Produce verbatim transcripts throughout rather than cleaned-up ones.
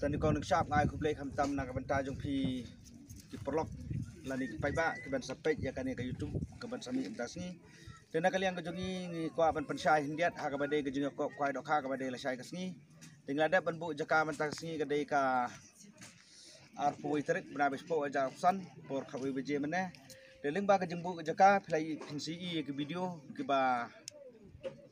Nyngkong nyngshap nga ai khublei khamtam na ka bynta jong phi ki paralok lane ki paidbah kiban sa peit ïa kane ka YouTube kaban sa mih mynta ka sngi. Te na ka liang ka jong ngi ngi kwah ban pynshai khyndiat ha kaba dei ka jingïakop khwai dohkha kaba dei lashai ka sngi. Te ngi la dep ban buh jaka mynta ka sngi ka dei ka arphew tarik bnai ba shiphew hajar arphew san por khatwei baje mynne. Te lyngba ka jingbuh ka jaka phi la ïohi, phin sa ïohi ïa ki video kiba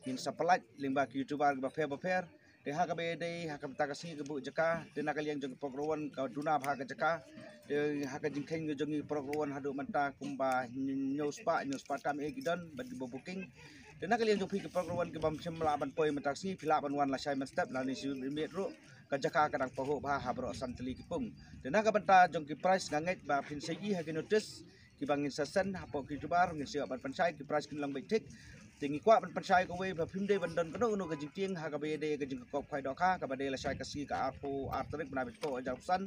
ngin sa pynlait lyngba ki YouTuber kiba pher ba pher. Te ha kaba ïadei ha ka mynta ka sngi ka buh jaka, te na ka liang jong ki paralok ruh ka duna bha ka jaka. Te ha ka jingkheiñ ka jong ngi paralok ruh haduh mynta kumba hynñiew spah, hynñiew spah tam eh ki don bad kiba booking. Te na ka liang jong phi ki paralok ruh kibym shym lah ban poi mynta ka sngi, phi lah ban wan lashai mynstep lane shi miet ruh ka jaka ka dang pahuh bha ha baroh san tylli ki pung. Te na ka bynta jong ki price nga ngeit ba phin sa ïohi ha ki notice kiba ngin sa send hapoh ki YouTuber, ngin sa ïoh ban pynshai, ki price kin long beit thik. Te ngi kwah ban pynshai kawei ba phim dei ban don kano kano ka jingtieng ha kaba ïadei ka jingïakop khwai dohkha kaba dei lashai ka sngi ka arphew ar tarik bnai ba shiphew hajar arphew san.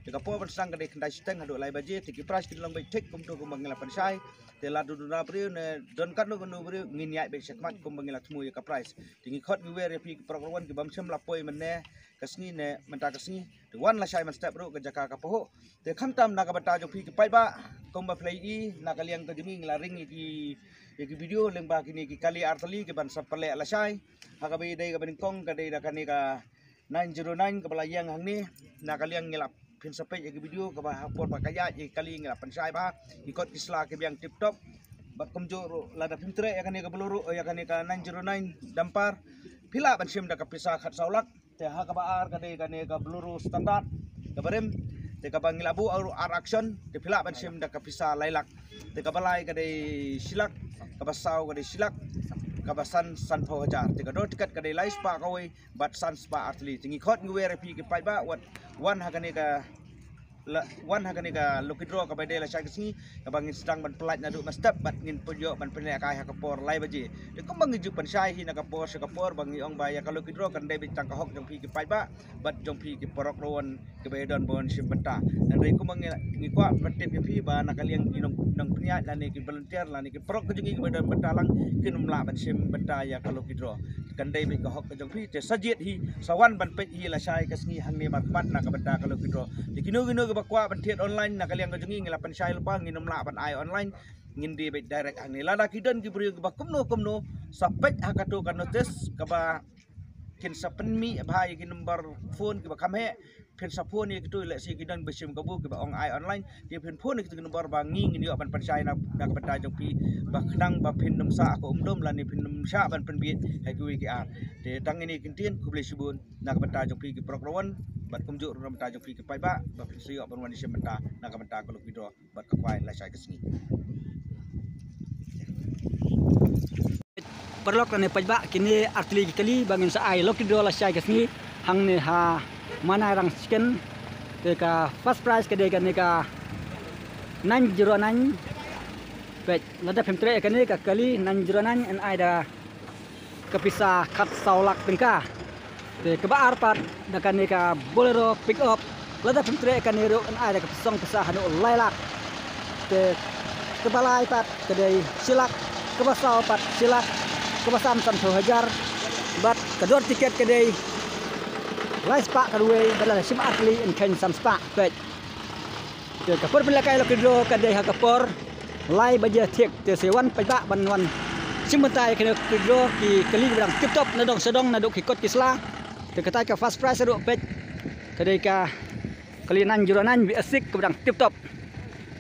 Te ka por ban sdang ka dei khyndai shiteng haduh lai baje, te ki price kin long beit thik kumto kumba ngi la pynshai. Te lada don briew ne don kano kano briew ngin ïaid beit shakhmat kumba ngi la thmu ïa ka price. Te ngi khot ngi wer ïa phi ki paralok ruh kibym shym la poi mynne ka sngi ne mynta ka sngi. Te wan lashai mynstep ruh ka jaka ka pahuh. Te khamtam na ka bynta jong phi ki paidbah kumba phi la ïohi na ka liang ka jong ngi ngi la ring ïa ki, ïa ki video lyngba kine ki kali ar tylli kiban sa pynleh lashai. Ha kaba ïadei kaba nyngkong ka dei da kane ka nine zero nine kaba la ïeng hangne. Na ka liang ngi la, phin sa peit ïa ki video kaba ha por ba ka ïaid ïa ki kali ngi la pynshai bha, ki kot ki sla ki biang tip top. Bad kumjuh ruh lada phim treh ïa kane ka Bolero, ïa kane ka nine zero nine dumper, phi lah ban shim da ka pisa khatsaw lak. Te ha kaba ar ka dei kane ka Bolero standard kaba rim, te kaba ngi la buh ar action, te phi lah ban shim da ka pisa lai lak. Te kaba lai ka dei shi lak, kaba saw ka dei shi lak, kaba san sanphew hajar. Te ka dor tiket ka dei lai spah kawei bad san spah ar tylli. Te ngi khot ngi wer ïa phi ki paidbah wat wan ha kane ka, la, wan ha kane ka lucky draw kaba dei lashai ka sngi, kaba ngin sdang ban pynlait naduh mynstep bad ngin pynïoh ban pynlehkai ha ka por lai baje. Te kumba ngi ju pynshai hi na ka por sha ka por ba ngi ong ba ïa ka lucky draw kan dei beit tang ka hok jong phi ki paidbah bad jong phi ki paralok ruh kiba ïadon bad shim bynta. Hynrei kumba ngi, ngi kwah ban tip ïa phi ba na ka liang ki nong, nongpynïaid lane ki volunteer lane ki paralok ka jong ngi kiba ïadon bynta lang kin ym lah ban shim bynta ïa ka lucky draw. Kan dei beit ka hok ka jong phi, te sa jied hi, sa wan ban peit hi lashai ka sngi hangne markhmat na ka bynta ka lucky draw. Te kino kino kiba kwah ban thied online na ka liang ka jong ngi ngi la pynshai lypa, ngin ym lah ban ai online, ngin die beit direct hangne. Lada ki don ki briew kiba kumno kumno sa peit ha kato ka notice kaba kin sa pynmih bha ïa ki number phone kiba kham heh, phin sa phone ïa kito, lehse ki don ba shim kabu kiba ong ai online, te phin phone ïa kito ki number ba ngi ngin ïoh ban pynshai na, na ka bynta jong phi, ba khnang ba phin ym sah ka umdum lane phin ym shah ban pynbieit ha kiwei ki ar. Te tang ine ki ktien, khublei shibun na ka bynta jong phi ki paralok ruh bad kumjuh ruh na ka bynta jong phi ki paidbah ba phin sa ïoh ban wan ïashim bynta na ka bynta ka lucky draw bad ka khwai lashai ka sngi. Paralok lane paidbah, kine ar tylli ki kali ba ngin sa ai lucky draw lashai ka sngi hangne ha Manairang Chicken. Te ka first prize ka dei kane ka nine zero nine. Peit, lada phim treh kane ka kali nine zero nine yn ai da ka pisa khatsaw lak tyngka. Te kaba ar pat da kane ka Bolero pick up. Lada phim treh kane ruh yn ai da ka song pisa haduh lai lak. Te kaba lai pat ka dei shi lak, kaba saw pat shi lak, kaba san sanphew hajar. Bad ka dor tiket ka dei lai spah ka ruwei, bad lada shim ar tylli yn kheiñ san spah. Peit. Te ka por pynlehkai lucky draw ka dei ha ka por lai baje thik. Te sa wan paidbah ban wan shim bynta ïa kane ka lucky draw, ki kali kiba dang tip top na dong sha dong naduh ki kot ki sla. Te katai ka first prize ruh peit ka dei ka kali nine zero nine basic kaba dang tip top.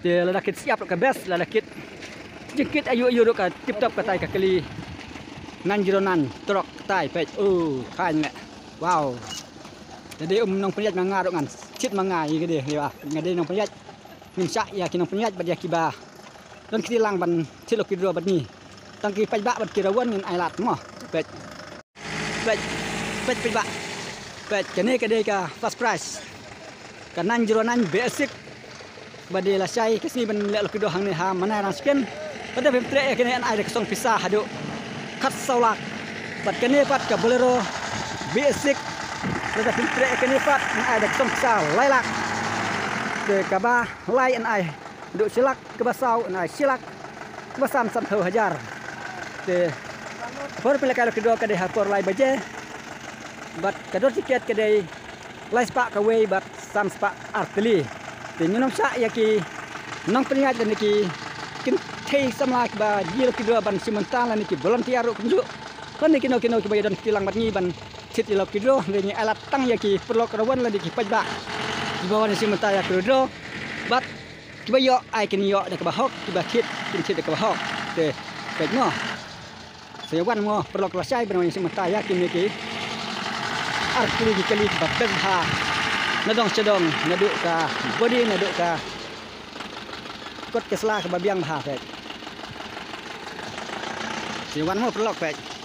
Te lada kit siap ruh ka best, lada kit jingkit ayu ayu ruh ka tip top katai ka kali nine zero nine trok katai peit. Oh, khain leh. Wow. Te dei um nongpynïaid ma nga ruh ngan thied ma nga ïa ka dei, ïa nga dei nongpynïaid. Ngin shah ïa ki nongpynïaid bad ïa kiba don kti lang ban thied lucky draw bad ngi. Tang ki paidbah bad ki rawon ngin ai lad mo. Peit. Peit. Peit paidbah. Peit kane ka dei ka first prize. Ka nine zero nine basic. Ba dei lashai ka sngi ban leh lucky draw hangne ha Manairang Chicken. Lada phim treh ïa kane yn ai da ka song pisa haduh khatsaw lak. Bad kane pat ka Bolero basic. Lada phim treh ïa kane pat yn ai da ka song pisa lai lak. Te kaba lai yn ai haduh shi lak, kaba saw yn ai shi lak, kaba san sanphew hajar. Te por pynlehkai lucky draw ka dei ha por lai baje. Bad ka dor tiket ka dei Lai spah kawei bad san spah artylli. Te ngi nym shah ïa ki nongpynïaid lane ki kynthei samla kiba ïoh ki draw ban shim bynta lane ki volunteer ruh kumjuh. Lane kino kino kiba ïadon kti lang bad ngi ban thied ïa la ki draw. Te ngi ai lad tang ïa ki paralok rawan lane ki paidbah kiba wan shim bynta ïa ki draw. Bad kiba ïoh ai kin ïoh da kaba hok, kiba thied kin thied da kaba hok. Te peit mo. Sa ïa wan mo paralok lashai ban wan shim bynta ïa kine ki artylli ki kali kiba beit bha. Na dong sha dong, naduh ka body, naduh ka kot ka sla kaba biang bha peit. Sa ïa wan mo paralok peit.